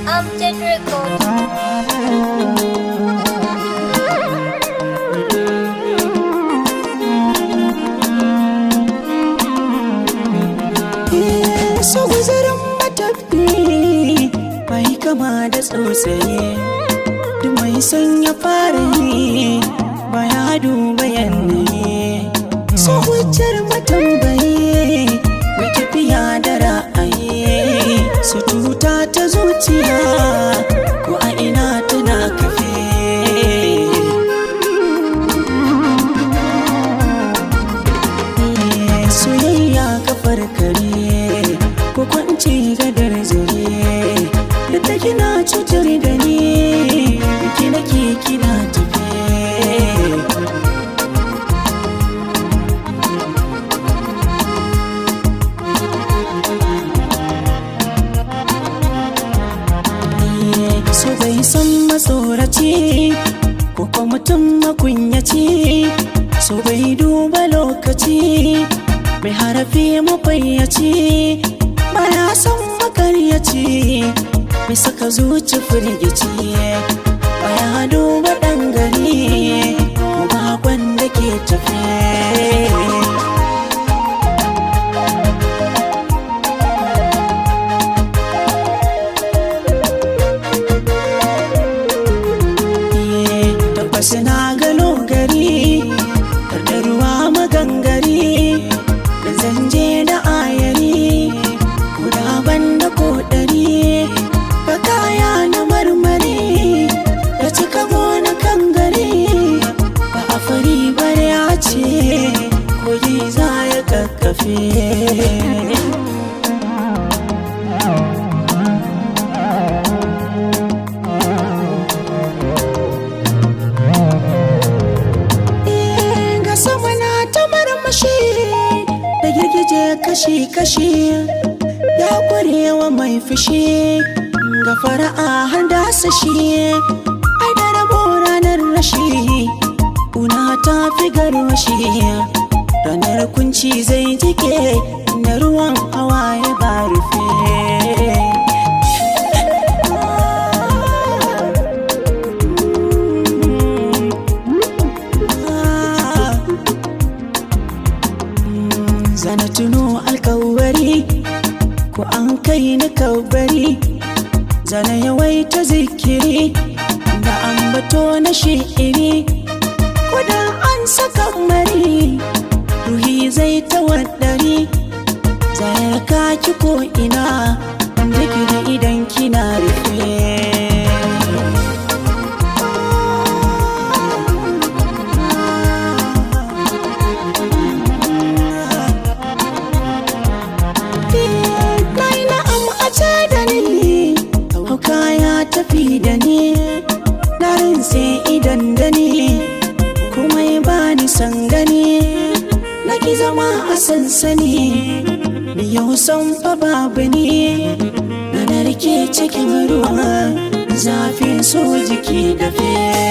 Amjad Records. So guzarin matafi bai kama da tsautsaye, duk mai son ya fara yi baya duba yanayi. So hujjar matambayi mai tafiya da ra'ayi, su cuta ta zuciya ko a ina tana kafe. Soyayya kafar kare ko kwanci gadar zare, da ta kina cutar da ni, ki nake kina tafe. So bai san matsoraci ko ko mutum makunyaci, so bai duba lokaci mai harafi mafayyaci, baya son makaryaci mai saka zuci firgici, baya duba ɗan gari ko bakon da ke tafe. Tabbas na gano gari har da ruwa magangari, da zanje da ayari guda banda ko ɗari, ga kaya na marmari da cika gona kan gari, ba a fari bare ya ce kogi za ya kakkafe. Ga sama na ta marmashi da girgije kashi-kashi, ya kwarewa mai fushi ga fara'a har da sashi, ai da rabo ranar rashi una ta fi garwashi, ranar kunci zai jike na ruwan hawaye ba rufe. Zana tuno alkawari ko an kai na kabari, zana yawaita zikiri da ambato na shi'iri, ko da an saka mari ruhi zai tawaddari, zayar kaki ko ina duk da idan kina rufe. Na yi na'am a ce da ni, hauka ya tafi da ni, na rintse idan da ni, kuma ya bani san gani, na ki zama a sansani, ni yau san fa babu ni, na narke cikin ruwa, zafin so jiki dafe.